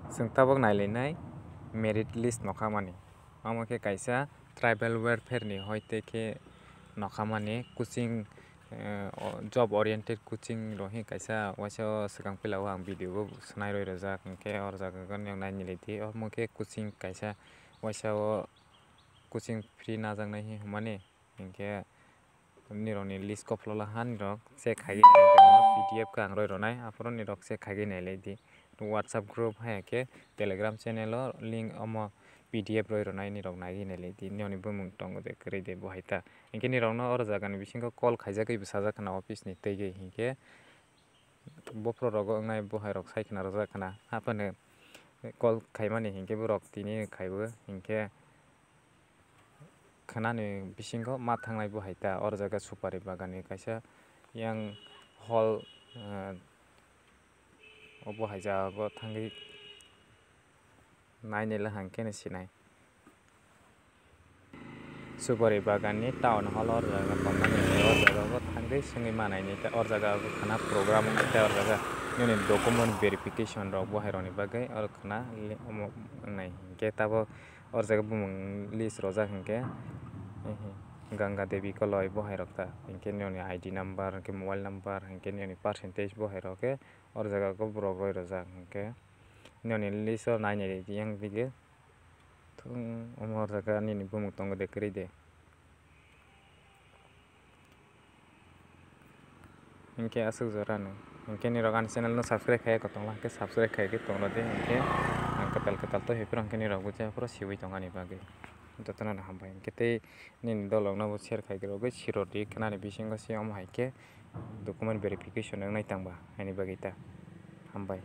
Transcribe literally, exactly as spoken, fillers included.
Chwng tabuk nailainai merit list nokha mani. Omo khe kaisa tribal welfare ni hoite khe nokha mani coaching, eh, o-, job oriented coaching rok hi kaisa waisa o swkang pila o ang video bo swnai roi rwjak, hinkhe oro jaga o nai nai lai di. Omo khe coaching kaisa waisa o coaching free najaknai hi hwnmani, hinkhe nirokni list kophlola ha nirok check khaigwi naidi, P D F khe ang roi rwnai, aphuru nirok check khaigwi nailai di. WhatsApp group hai khe Telegram channel o link omo P D F roi rwnai, nirok naigwi nailai di, nini bumung tongo de kwrwi de bo hai ta. Hinkhe nirokno oro jagani bisingo call khaijagwi bwsajak khna office ni twi gwi, hinkhe bophro rogo wngnai bo hai rok sai khna rwjak khna, haphano call khaimani hinkhe borok tini khaibo hinkhe khnani bisingo ma thangnai bo hai ta. Oro jaga supari bagan ni kaisa yang hall, eh, obo hai jaga o thangwi nainai le hang khe no sinai. Supari bagan ni town hall o jaga tongnani, o jaga o thangwi swngwi manai ni, o jaga o khana program wngkha, o jaga nini document verification rok bo hai rok ni bagwi oro khana li-, omo wngnai hinkhe tabuk o jaga bumung list rojak hinkhe Ganga Devi Koloi bo hai rok ta, hinkhe nini I D number, hinkhe mobile number, hinkhe nini percentage bo hai rok khe o jaga o borok roi rojak hinkhe nini list o nainai yang bigwi. Thung, omo o jaga nini bumung tongo de kwrwi de. Hinkhe aswk jora no. Hinkhe nirok ani channel no subscribe khaiya kotongla, hinkhe subscribe khaigwi tongla de, hinkhe ang kwtal kwtal to hephru hinkhe nirok bo jephru siwi tong ani bagwi. Jotono no hambai. Hinkhe tei nini dolok no bo share khaigwi rwgwi siro di, khnani bisingo se omo hai khe document verification wngnai tangba, haini bagwi ta. Hambai.